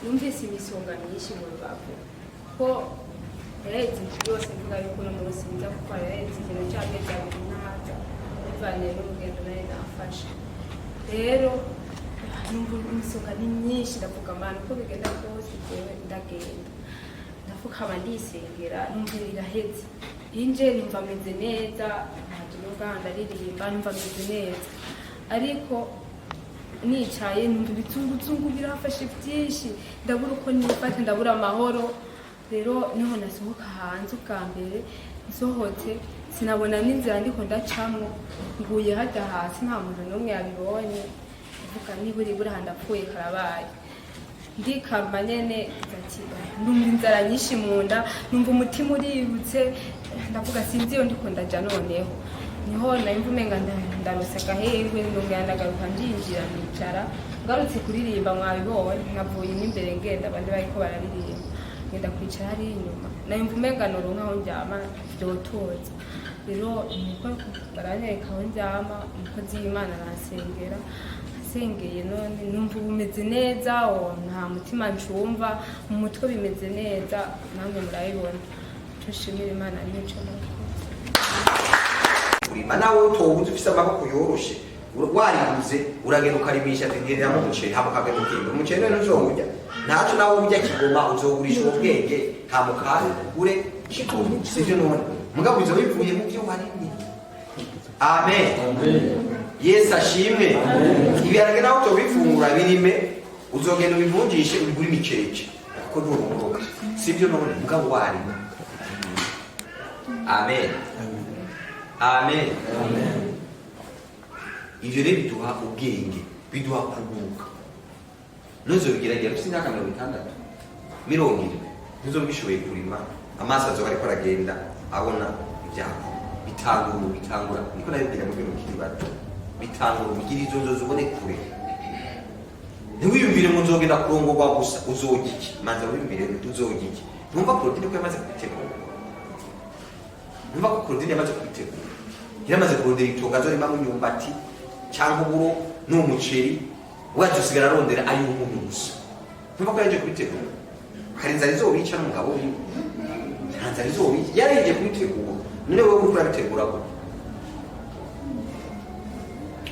Numvise imisonga myinshi mu rubavu, ko yarahetse indwi yose mvuga yuko uno munsi nza gukora. Yarahetse ikintu cy'amezi 2 ntaza, bivanye n'urugendo nari nafashe. Rero numva imisonga ni myinshi, ndavuga: "Mana, uko bigenda kose jewe ndagenda." Ndapfukama, ndisengera, numva iraheze. Inje numva meze neza, ntaje numva ndaririmba, numva meze neza. Ariko nicaye numva ibizunguzungu birafashe byinshi, ndabura uko nifata, ndabura amahoro. Rero niho nasohoka hanze ubwa mbere. Nsohotse sinabona n'inzira ndiko ndacamwo, nguye hajya hasi, nta muntu n'umwe yabibonye. Ndavuga: "Nibura ibura ndapfuye, karabaye." Ndikamba nyene, ati numva inzara nyinshi mu nda, numva umutima uributse. Ndavuga: "Sinzi iyo ndiko ndaja." Noneho niho nayumva umenga ndarose agahengwe, ndongera ndagaruka, ndinjira, nicara. Ngarutse kuririmba, mwabibonye, navuye n'imbere ngenda, abandi bariko bararirimba, ngenda kwicara hariya inyuma. Nayumva umenga noronka aho ndyama vyotoza. Rero niko baranyereka aho ndyama, umukozi w'Imana aransengera. Asengeye none numva ubu meze neza, nta mutima ncumva mu mutwe, bimeze neza, namwe murabibona. Ico nshimira Imana nico nakoze. Kurima nawe utobuze, ufise amaboko yoroshe, wariguze, uragenda ukarimisha ati ngereramo umuceri, hama ukagenda ukimba umuceri. None ntuzowurya ntaco, nawe urya kigoma, uzogurisha uwo bwenge, hama ukagure kigoma, sivyo? None mugabo bizoba bivuye mu vyo warimye. Amen, Yesu ashimwe. Ibiharage nawe utobifungura, birime, uzogenda ubivunjishe, ubigure imicece, kuko nturunguruka, sivyo? None mugabo warima. Amen, amen. Ivyo rero biduha ubwenge, biduha kuguruka. Ntuzobigeragera ufite imyaka 60, 70, ntuzoba ugishoboye kurima. Amaso azoba ariko aragenda abona ibyago. Bitangura ubu, bitangura, niko nabibwira mubwira mukiri bato, bitangura ubu. Gira izo nzozi, ubone kure. Ntiwiyumvire ngo nzogenda kurongorwa gusa. Uzojya iki? Manza wiyumvire uzojya iki. Ntumva Claudine ko yamaze kubitegura? Ntumva ko Claudine yamaze kubitegura? Yaramaze kurondera itongo azorimamo imyumbati cyangwa uburo n'umuceri, we azosigara arondera ay'umunyu gusa. Ntumva ko yaje kubitegura? Hari inzara izobica n'umugabo wiwe? Nta nzara izobica, yaragiye kubitegura. None wowe uriko urabitegura gute?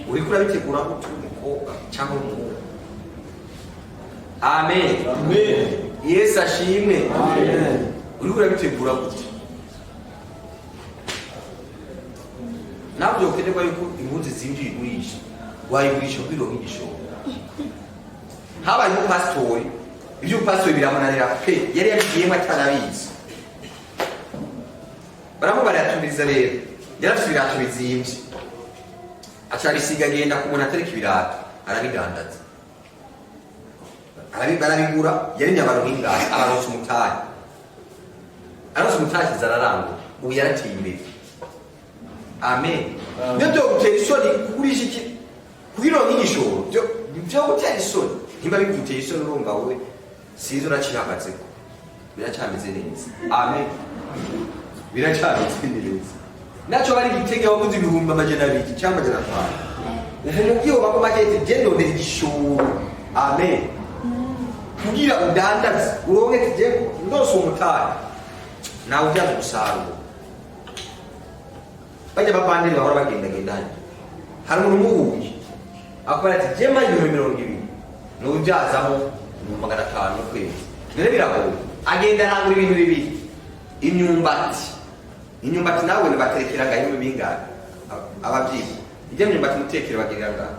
Uriko urabitegura gute, uri umukobwa cyangwa uri umuhungu? Amen, Yesu ashimwe. Uriko urabitegura gute? Nawe byokenerwa yuko impuzu zinjiye igurisha, wayigurisha kugira uronke igishoro. Habaye umupasitori, iby'ubupasitori biramunanira pe, yari yabigiyemo atarabizi. Baramubarira atumiriza. Rero yarafise ibirato bizimvye, aca arabisiga, agenda ku muntu atereka ibirato, arabidandaza. Barabigura. Yari imyambaro nk'ingahe? Abaronse umutahe, aronse umutahe akiza ararangura. Ubu yarateye imbere. Amen. Niyo byogutera isoni kugurisha iki kugira uronke igishoro, vyogutera isoni. Nimba biguteye isoni, urumva wowe sinzi uracihagazeko, biracyameze neza. Amen, biracyameze neza. Naco bari gitege waguze 200,000 cyangwa 500, ubu mubwiye bako makete je ndondera igishoro. Amen. Kugira udandaze uronke, tije ndose umutahe nawe ubyaza umusaruro. Bajya bapandiri bahora bagendagenda hano, hari umuntu umuhuye akora ati: "Je mpa 20,000 nubyazamo 500,000 mu kwezi." None biragoye? Agenda arangura ibintu bibiri: imyumbati. Imyumbati nawe baterekera ngaho ibihumbi bingahe? Abavyiyi ijya myumbati mutekere bagirira ngaho,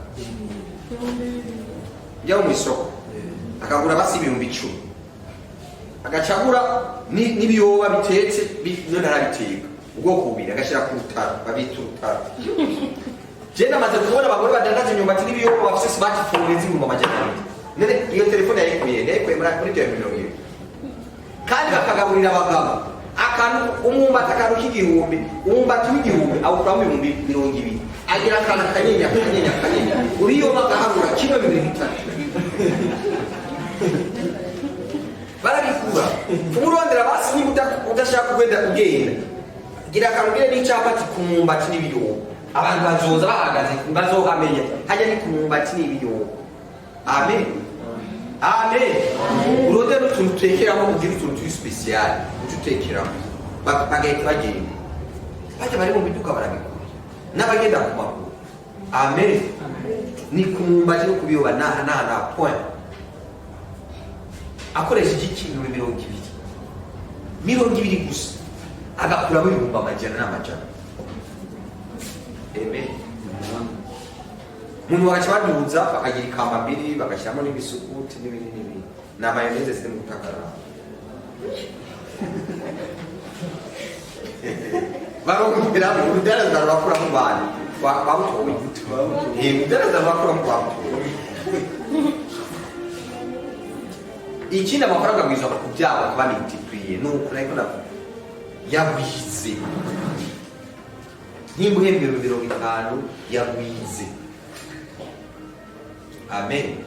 njya mu isoko akagura basi 10,000, agacagura n'ibiyoba bitetse, none arabiteka ubwoko bubiri, agashyira ku rutaro, babita urutaro. Je namaze kubona abagore badandaza imyumbati n'ibiyoba bafise smartphone z'200,000. None iyo telefone yayikuye? Yayikuye muri ibyo 20,000. Kandi bakagaburira abagabo akantu umwumbati, akantu k'igihumbi, umwumbati w'igihumbi awukuramo 20,000. Agira akantu akanyenya, akanyenya, akanyenya, uriyoba agaharura kimwe, bibiri, bitatu, barabikura. Umurondera basi, niba udashaka kugenda ugenda, gira akantu, ugire n'icyapa ati ku mwumbati n'ibiyoba. Abantu bazoza bahagaze, bazohamenya hajya ni ku mwumbati n'ibiyoba. Amen. Amen. Urondere n'utuntu utekeramo, ugira utuntu turi spécial uca utekeramo. Bagahita bagenda, bajya bari mu miduga barabigura n'abagenda ku maguru. Amen. Ni ku mwumbati no kubiyoba naha naha na point. Akoresheje iki? 20,000, 20 gusa, agakuramo ibihumbi amajana n'amajana. Amen. Umuntu bagaca baduza, bakagira ikambambiri, bagashyiramo n'ibisukuti n'ibindi n'ibindi, ni mayonnaise ziri mu gutakarara. Barongera urudaraza rurakuramo bantu babutoye. Urudaraza rurakuramo babutoye. Ikindi, amafaranga agwiza ku byabo akaba multiplié. Nuko nariko ndavuga yagwize, nimba uhembwa 50,000, yagwize. Amen.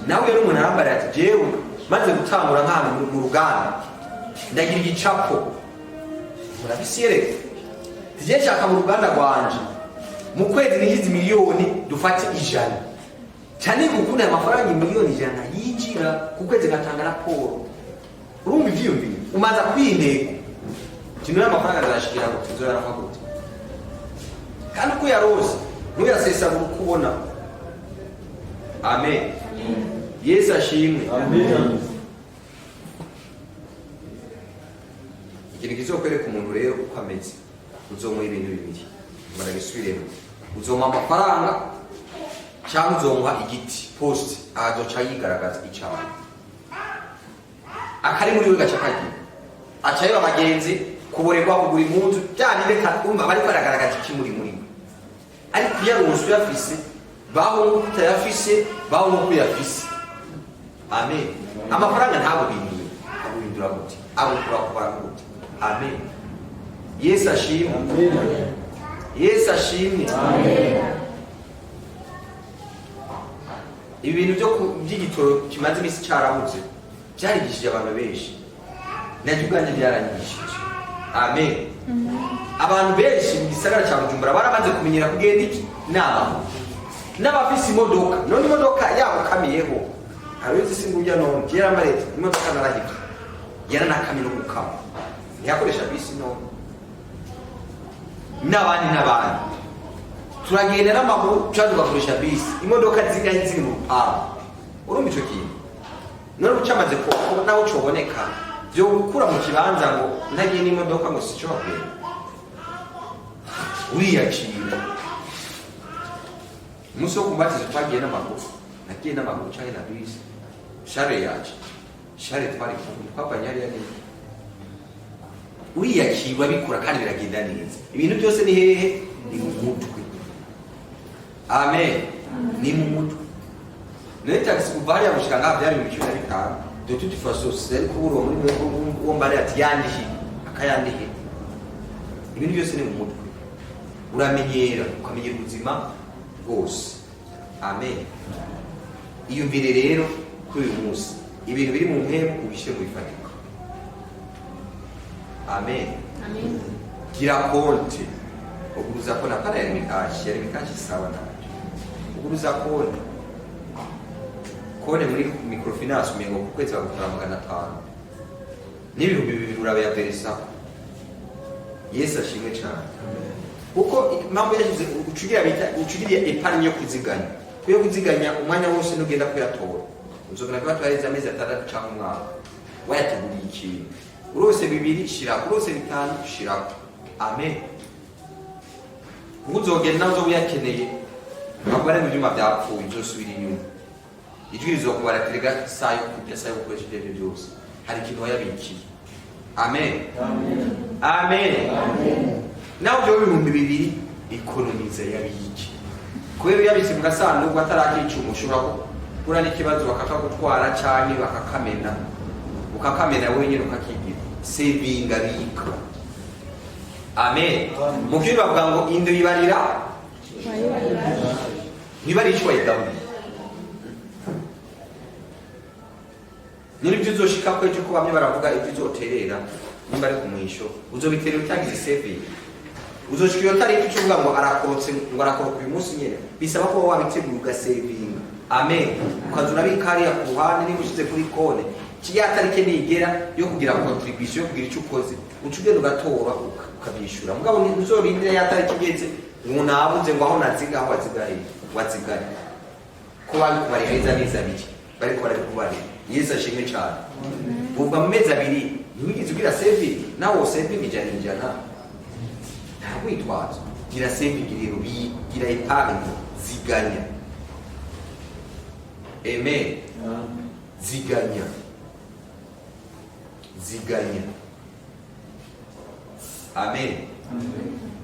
Nawe rero umuntu arambara ati: "Jewe maze gutangura nk'ahantu mu ruganda, ndagira igicapo." Murabisiyereka tugiye nshaka mu ruganda rwanje mu kwezi ninjiza miliyoni dufate 100 cyane, gukunda aya mafaranga 100,000,000 yinjira ku kwezi, ngatanga raporo. Urumva ivyiyumviro, umaza kwiha intego kino amafaranga azashikira ngo tuzoyaronka gute, kandi uko uyarose ntuyasesagura uko ubona. Amen. Yesu ashimwe. Amen. Ikintu kizokwereka umuntu rero uko ameze, uzomuha ibintu bibiri, barabisubiremo: uzomuha amafaranga cyangwa uzomuha igiti, poste, azoca yigaragaza icyaha akari muri we, gaca kagira aca yeba abagenzi kuborerwa, kugura impuzu bya bindi. Umva, bariko baragaragaza iki muri we, ariko uyaronse uyafise, baho nk'uko utayafise, baho nk'uko uyafise. Amen. Amafaranga ntaguhindure. Aguhindura gute? Agukura ku bantu gute? Amen. Yesu ashimwe. Amen. Yesu ashimwe. Ibi bintu by'igitoro kimaze iminsi cyarabuze byarigishije abantu benshi, nabyo ubwanjye byaranyigishije. Amen. Abantu benshi mu gisagara cya Bujumbura baramaze kumenyera kugenda iki n'amaguru, n'abafise imodoka. None imodoka yabo kamiyeho abizi singujya, none yaramaretse imodoka narahivye, yaranakamye no gukama, ntiyakoresha bisi. None n'abandi n'abandi turagenda n'amaguru cyangwa tugakoresha bisi, imodoka zingahe ziri mu rupangu? Urumva ico kintu none ucamaze ko naho coboneka vyo gukura mu kibanza ngo ntagiye n'imodoka ngo sico kugenda, uriyakira. Umunsi wo kumubatiza twagiye n'amaguru, nagiye n'amaguru canke na bisi. Share yaje, share twari kumwe, twavanye hariya neza. Uriyakirwa, bikura kandi biragenda neza. Ibintu byose ni hehe? Ni mu mutwe. Amen. Ni mu mutwe. None taxi kuva hariya gushika ngaha byari mu 15. De toute façon sinari kubura uwo muri uwo mbare ati yandihiye, akayandihira. Ibintu byose ni mu mutwe, uramenyera, ukamenyera ubuzima bwose. Amen. Iyumvire rero kuri uyu munsi ibintu biri mu mpemu, ubishyire mu bifatika. Amen. Amen. Gira konti, uguruza konti, apana ya Lumicash. Ya Lumicash sawa ntacyo. Uguruza konti, konti muri microfinance, umengo ku kwezi bagukora 500 n'2000, urabeyaverisa. Yesu ashimwe cyane, kuko impamvu yashyize ucugira bita ucugira épargne yo kuziganya, kuyo kuziganya umwanya wose nugenda kuyatora, uzogenda kuyatora heza amezi 6 cyangwa umwaka, wayateguriye ikintu. Urose 2 shirako, urose 5 shirako. Amen. Kuko uzogenda nawe uzoba uyakeneye, ntabwo ari mu byuma byapfuye, uzosubira inyuma, ijwi rizokubara ati: "Rega saa yo kurya, saa yo gukoresha ibyo aribyo byose, hari ikintu wayabikiye." Amen. Amen. Nawe byo 2000, ekonomiza, yabiki, kubera uyabitse mu gasanduku atarakicuma, ushobora guhura n'ikibazo bakakagutwara canke bakakamena, ukakamena wenyine ukakigira. Sevinga, bika. Amen. Mu kindi bavuga ngo indo yibarira ntibarira ico wayigaburiye. None ibyo uzoshikako ejo, ko bamwe baravuga ibyo uzoterera nimba ari ku mwisho, uzobiterera utagize saving? Uzoshika iyo tariki uca uvuga ngo arakorotse, ngo arakoroka uyu munsi nyene. Bisaba kuba wabiteguye, ugasevinga. Amen. Ukaza urabika hariya ku ruhande, niba ushize kuri konte, ya tariki nigera yo kugira contribution, yo kugira icyo ukoze, uca ugenda ugatora, ukabyishyura. Mugabo ntuzorindire ya tariki igeze ngo nabuze, ngo aho naziga, aho wazigaye, wazigaye ko babikubarira neza amezi 2 bariko barabikubarira. Yesu ashimwe cyane. Uvuga mu mezi 2 ntiwigeze ugira saving, nawe wosevinga ijana ijana, nta rwitwazo. Gira saving rero, gira épargne, ziganya. Amen. Ziganya, ziganya. Amen.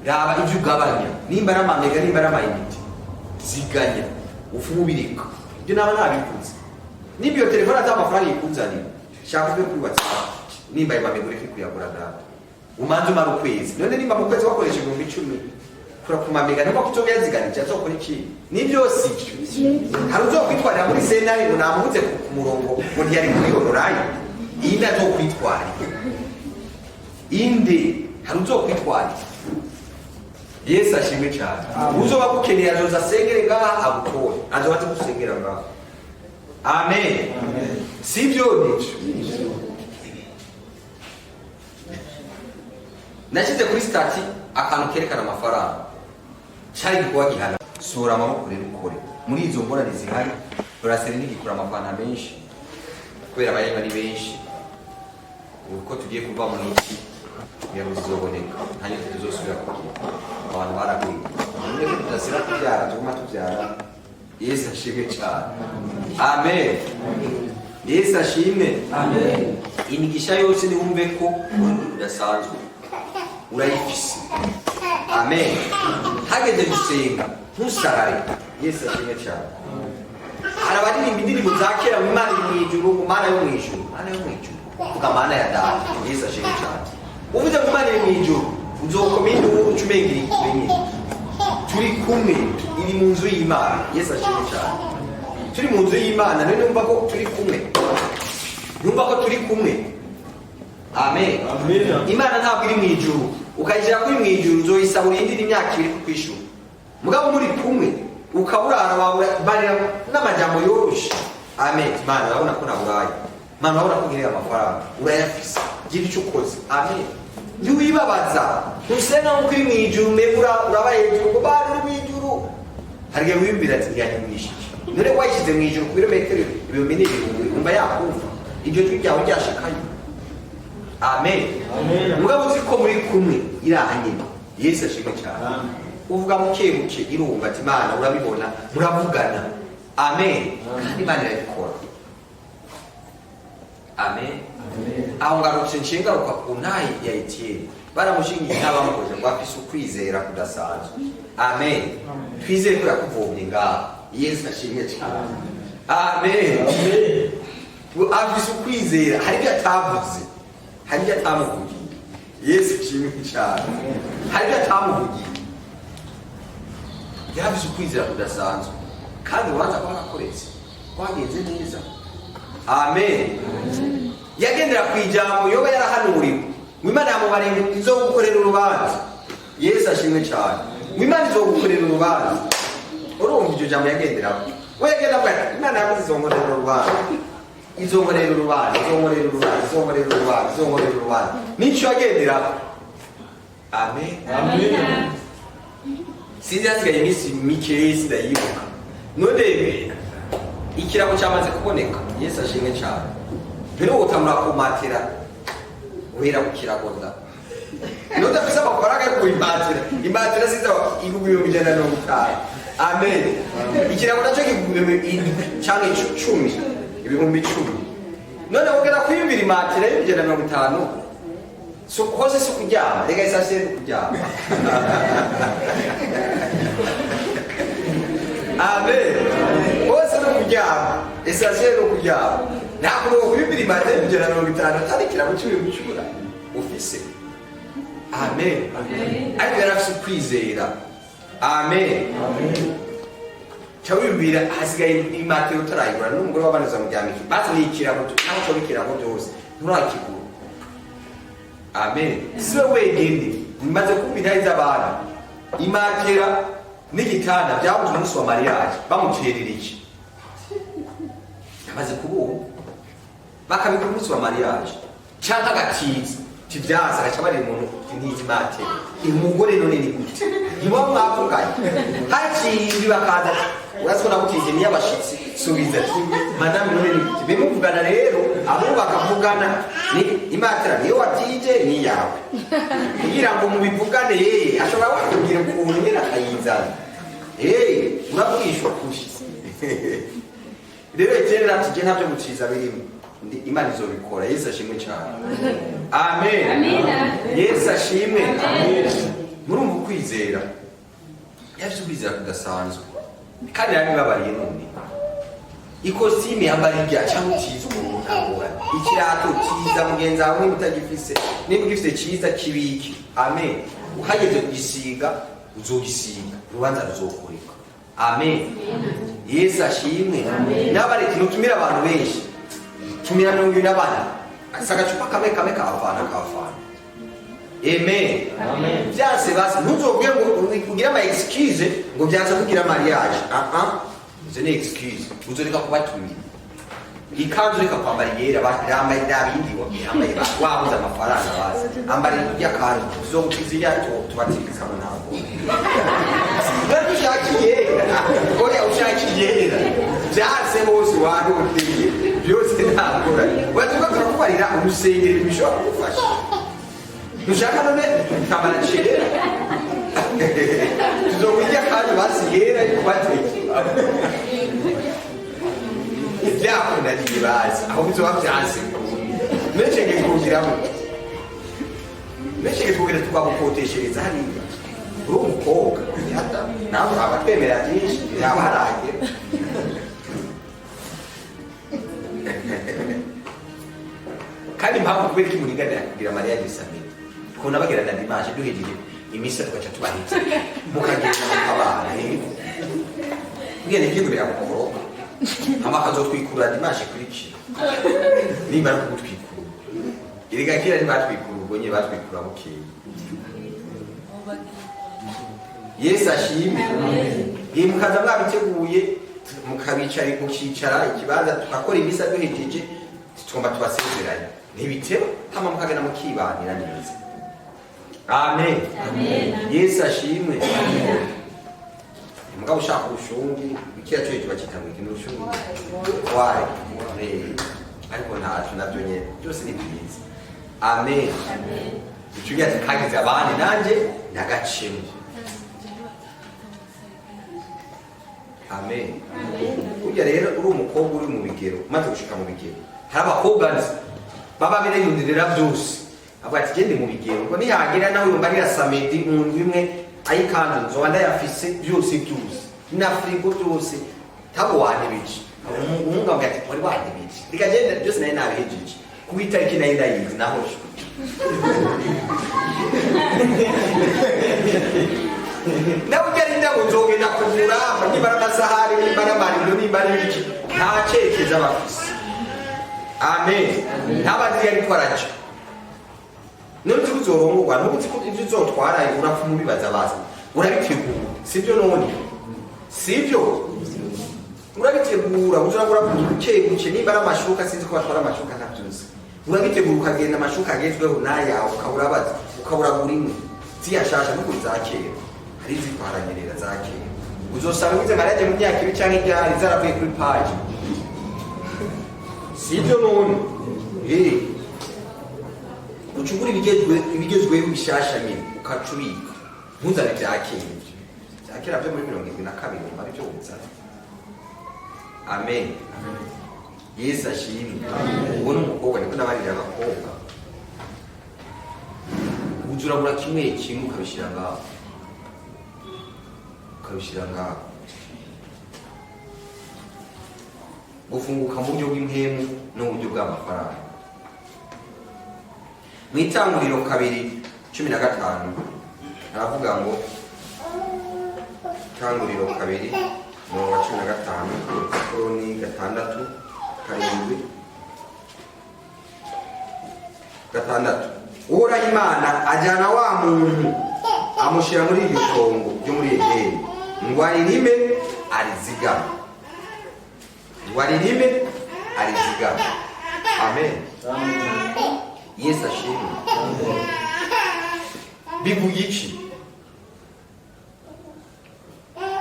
Raba ibyo ugabanya, nimba ari ama méga, nimba ari ama unités, ziganya, ufume ubireka. Ibyo naba nabikuze. Nimba iyo telefone ata amafaranga ikuzanira, shaka uve kuri WhatsApp. Nimba ayo ma méga, ureke kuyagura data, umanze umara ukwezi. None nimba mu kwezi wakoresha 10.000 kura ku ma méga, nimba kutobiyaziganije, azokora iki? Nibyo, si byo? Hari uzokwitwarira muri sentare ngo namubuze ku murongo, ngo ntiyari kuri online? Inde azokwitwarira? Inde? Hari uzokwitwarira? Yesu ashimwe cyane. Uzoba agukeneye azoza asengere ngaha, agutore, azoba azi gusengera ngaha. Amen. Sibyo? Nibyo. Nashyize kuri statut akantu kerekana amafaranga cyari igikorwa gihana. Sohora amaboko rero ukore. Muri izo ngorane zihari, brasserie ntigikura amafanta menshi kubera abayanywa ari benshi. Ubu ko tugiye kuva mu iki, kugira ngo zizoboneka, nta nyota tuzosubira kugira. Abantu baragwira, none ko tudasira kubyara, tuguma tubyara. Yesu ashimwe cyane. Amen. Yesu ashimwe. Imigisha yose, niwumve ko udasanzwe, urayifise. Amen. Hageze gusenga, ntusarare. Yesu ashimwe cyane. Hari abaririmba indirimbo za kera mu Imana iri mu ijuru, mu Mana yo mu ijuru, Mana yo mu ijuru. Vuga Mana ya data. Yesu ashimwe cyane. Uvuze ngo Imana iri mu ijuru, uzokoma induru uca umenga iri kure nyine. Turi kumwe, iri mu nzu y'Imana. Yesu ashimwe cyane. Turi mu nzu y'Imana, none numva ko turi kumwe, numva ko turi kumwe. Amen. Imana ntabwo iri mu ijuru. Ukayishyira kuri mu ijuru, uzoyisaba urindire imyaka 2 kukwishura. Mugabo muri kumwe, ukaburara, wabura barira n'amajambo yoroshe. Amen. Imana, urabona ko naburaye. Imana, urabona ko nkeneye amafaranga. Urayafise, gira icyo ukoze. Amen. Ntiwibabaza, ntusenga nkuko uri mu ijuru, mbega uraba hejuru ngo bari uri mu ijuru. Hari igihe wiyumvira ati ntiyanyumvishije. None wayishyize mu ijuru ku birometero ibihumbi n'ibihumbi, wumva yakumva iryo jwi ryawe ryashikayo? Amen. Mugabo uzi ko muri kumwe, iri aha nyine. Yesu ashimwe cyane. Uvuga buke buke, irumva ati Imana urabibona, muravugana. Amen. Kandi Imana irabikora. Amen. Aho ngarutse, nshingaruka ku ntayi ya Etienne. Baramushingiye n'abamukoze ngo afise ukwizera kudasanzwe. Amen. Twizere ko yakuvomye ngaha. Yesu ashimwe cyane. Amen. Ngo afise ukwizera, hari ibyo atavuze, hari ibyo atamuvugiye. Yesu ashimwe cyane. Hari ibyo atamuvugiye. Yarafise ukwizera kudasanzwe, kandi urubanza rwarakoretse, rwagenze neza. Amen. Yagendera ku ijambo yoba yarahanuriwe ngo Imana yamubariye ngo izogukorera urubanza. Yesu ashimwe cyane. Ngo Imana izogukorera urubanza. Urumva iryo jambo yagenderaho? We yagenda avuga ati Imana yavuze izonkorera urubanza, izonkorera urubanza, izonkorera urubanza, izonkorera urubanza, izonkorera urubanza. Nicyo yagenderaho. Amen. Sinzi, hasigaye iminsi mikeya, sindayibuka. None ikirago cyamaze kuboneka. Yesu ashimwe cyane. Mbere wotamura kumatera, uhera ku kirago nda. None udafise amafaranga yo kugura imatera, imatera siza igugwa 150.000. Amen. Ikirago nacyo kigugwa 7 cyangwa 10, 10.000. None wogera kwiyumvira imatera y'150.000, so hose si kuryama? Reka, isasiye ni kuryama. Amen. Hose no kuryama, isasiye no kuryama. Nta kuntu wokwiyumvira imatera y'150.000 atari ikirago cy'ibihumbi 10 ufise. Amen. Ariko yari afise ukwizera. Amen. Ca wiyumvira hasigaye imatera utarayigura, n'umugore w'abana uzamuryamisha basi ni ikirago, naho coba ikirago byose nturakigura. Amen. Si we wenyine, maze kumva intahe z'abantu. Imatera n'igitanda byabuze umunsi wa mariage, bamuterera iki? Amaze kubumva bakabikora umunsi wa mariage, cyangwa agatiza tivyanse, agaca barira umuntu ntizi matera umugore. None ni gute ntimuba mwavuganye? Haciye bakaza ati urazi ko nagutije niyo abashitsi, subiza ati madame, none ni gute bimuvugana? Rero abo bakavugana ni imatera niyo watije ni yawe kugira ngo mubivugane. Yeye ashobora wakubwira ukuntu nyene akayizana. Urabwishwa kuri rero. Etienne ati je ntabyo gutiza birimo. Imana izobikora. Yesu ashimwe cyane. Amen. Amina. Yesu ashimwe. Amen. Murumva ukwizera yafite, ukwizera kudasanzwe, kandi yarabibabariye. None ikositime yambara irya cyangwa utiza umuntu ntangorane, ikirato cyiza mugenzi wawe niba utagifise, niba ugifise cyiza kibike. Amen. Uhageze kugisiga uzogisiga, urubanza ruzokoreka. Amen. Yesu ashimwe. N'abari ntutumire abantu benshi, tumira 24, asa agacupa kamwe kamwe kavana kavana. Amen. Amen. Byanse basi ntuzobwire ngo ugire ama excuse ngo byanse kugira mariage. Ah ah, izo ni excuse. Uzoreka kubatumira ikanzu, reka kwambara iyera, yambaye nabindi yambaye, wabuze amafaranga basi ambara irya kanzu tuzogutiza irya tubatirikamo ntabwo nari ushaka iyera. Oya, ushaka iyera byanse bose warondeye byose ntagorane. Uratuka turakubarira urusengero ibintu bishobora kugufasha. Ntushaka none kwambara cera, tuzokujya kandi basi yera yuko batekera ibyakunaniye bazi aho bizoba byanse. Necenge kugiramo, necenge kugira tukagukoteshereza hariya uri umukobwa nawe abatwemera byinshi yaba haragera. Kandi impamvu kubera ko imuringanira kugira mariage samedi, tukabona bagera na dimanche duhejeje imisa tugaca tubahitse mukagenda mukabana ngene ibyo birakukoroka hama akazotwikurura dimanche ikurikira nimba ari kugutwikura. Erega kera ntibatwikura ubwo nyine, batwikura bukeye. Yesu ashimwe. Mukaza mwabiteguye, mukabicara, mukicara ikibanza, tugakora imisa, duhejeje tugomba tubasezeranye ntibiteba, hama mukagenda mukibanira neza. Amen. Yesu ashimwe. Mugabo ushaka ubushungi bikira cyo kiba kitangwa ikintu ubushungi wayi. Ariko ntacyo nabyo nyene byose ni byiza. Amen. Icyo ugira ati kagize abandi nanjye ndagacemo. Amen. Burya rero uri umukobwa uri mu bigero, umaze gushika mu bigero, hari abakobwa nzi baba bireyundirira byose, avuga ati gende mu bigero ngo niyagira nawe yumva arira samedi mu ndwi imwe ayikanzu nzoba ndayafise byose byose na frigo byose tabo wantebije. Umuhungu avuga ati wari wantebije, reka genda byose nari nabihejeje kuko itariki nari ndayizi naho. Nawe ugenda ngo nzogenda kugura nimba ari amasahani, nimba ari amarido, nimba ari ibiki, nta cyerekezo aba afise. Amen. Ntabazi iyo ariko araca. None uzi ko uzorongorwa, ntuzi ko ibyo uzotwara urapfa umubibaza bazi urabitegura, sibyo? None sibyo, urabitegura, uzuragura buke buke nimba ari amashuka, sinzi ko batwara amashuka, ntabyuzi. Urabitegura ukagenda amashuka agezweho n'ayawe ukabura, ukaburagura imwe ziyashasha n'ukuri za kera hari izitwaranyerera za kera uzosanga ugize mariage mu myaka 2 cyangwa iryari zaravuye kuri paji, sibyo? None ucugura ibigezweho bishasha nyine ukaca ubika, ntuzane ibya kera. Ibyo bya kera byo muri 72 nyuma aribyo uzana. Amen. Yesu ashimwe. Uwo ni umukobwa niko nabarira abakobwa, uzuragura kimwe kimwe ukabishyira ngaho, ukabishyira ngaho. Gufunguka mu buryo bw'impemu no mu buryo bw'amafaranga. Mu Itanguriro 2:15 aravuga ngo, Itanguriro 2 umurongo wa 15, urupapuro ni 6 7 6: Uhoraho Imana ajyana wa muntu amushyira muri iryo tongo ryo muri Edeni ngo aririme arizigame, ngo aririme. Arizigama. Amen. Yesu ashimwe. Bivuga iki?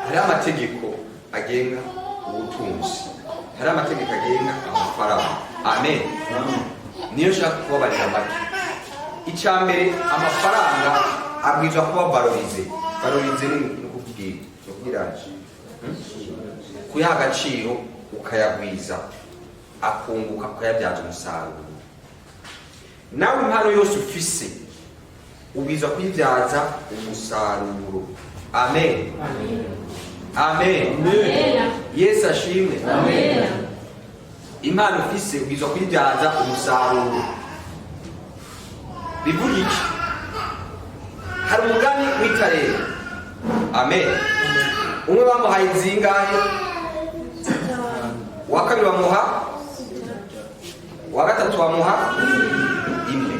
Hariho amategeko agenga ubutunzi, hariho amategeko agenga amafaranga. Amen. Niyo nshaka kubabarira make. Icya mbere, amafaranga abwirizwa kuba valorisé. Valorisé ni ukubwira, ni ukubwira kuyaha agaciro, ukayagwiza, akunguka, ukayabyaza umusaruro. Nawe impano yose ufise ubwirizwa kuyibyaza umusaruro. Amen, amen. Yesu ashimwe. Impano ufise ubwirizwa kuyibyaza umusaruro. Bivuga iki? Hari umugani w'itarere. Amen. Umwe bamuhaye zingahe? Uwa kabiri bamuha, uwa gatatu bamuha imwe.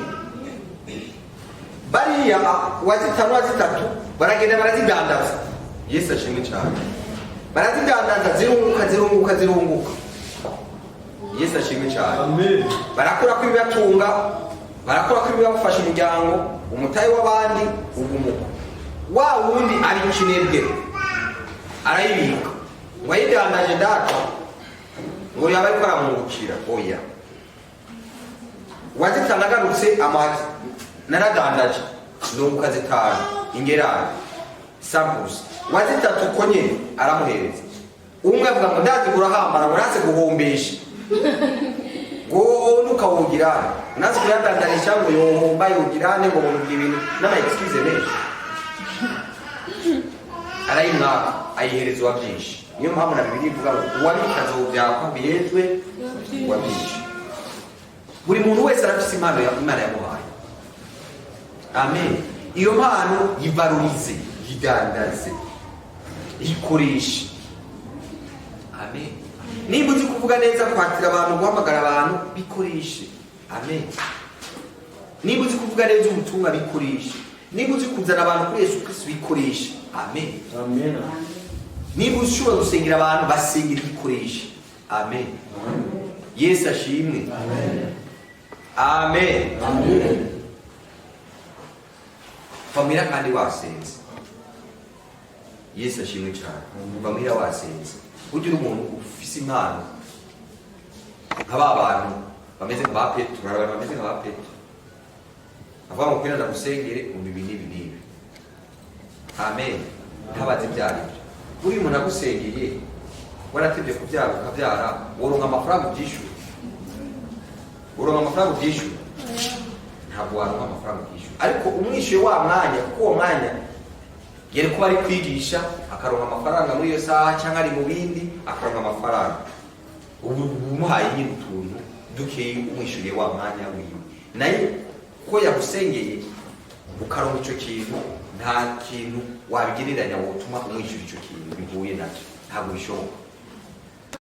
Bariya uwa zitanu, uwa zitatu, baragenda barazidandaza. Yesu ashimwe cyane. Barazidandaza, zirunguka, zirunguka, zirunguka. Yesu ashimwe cyane. Barakura ko ibibatunga, barakura ko ibibafasha umuryango. Umutayi w'abandi ugumuka. Wa wundi ari kinebwe, arayibika ngo ayidandaje data, ngo yaba ariko aramwungukira. Oya. Uwazitanu agarutse, amuha: "Naradandaje, nunguka zitanu, ingerane sampusi." Uwazitatu uko nyene aramuhereza. Umwe avuga ngo ndazi kurahambara, ngo naze guhombesha, ngo ntukawugirane, naze kuyadandarisha, ngo yohomba, yogirane, ngo ngo ibintu n'ama excuse menshi. Arayimwaka, ayihereza uwa byinshi. Niyo mpamvu na Bibiliya ivuga ngo uwabika azovyakwa bihezwe uwa byinshi. Buri muntu wese arafise impano ya Imana yamuhaye. Amen. Iyo mpano yivalorize, yidandaze, yikoreshe. Amen. Nimba uzi kuvuga neza, kwakira abantu, guhamagara abantu, bikoreshe. Amen. Nimba uzi kuvuga neza ubutumwa, bikoreshe. Nimba uzi kuzana abantu kuri Yesu Kristo, bikoreshe. Amen. Amen. Nimba ushobora gusengera abantu, basengera, bikoreshe. Amen. Yesu ashimwe. Amen. Vamira kandi wasenze. Yesu ashimwe cyane. Vamira wasenze. Burya uri umuntu ufise impano, nka ba bantu bameze nka ba Petero. Hari abantu bameze nka ba Petero, avuga ngo kwina ndagusengere mu ibi n'ibi n'ibi. Amen. Ntabazi ibyo ari byo. Buriya umuntu agusengeye, waratevye kubyara, ukabyara, woronka amafaranga ubyishyura? Uronka amafaranga ubyishyura? Ntabwo waronka amafaranga ubyishyura. Ariko umwishyuye wa mwanya, kuko uwo mwanya yari kuba ari kwigisha, akaronka amafaranga muri iyo saha, cyangwa ari mu bindi, akaronka amafaranga. Ubu umuhaye nyine utuntu dukeyi, umwishyuriye wa mwanya wiwe. Nayo ko yagusengeye ukaronka icyo kintu, nta kintu wabigereranya wotuma umwishyura icyo kintu bihuye nacyo. Ntabwo bishoboka.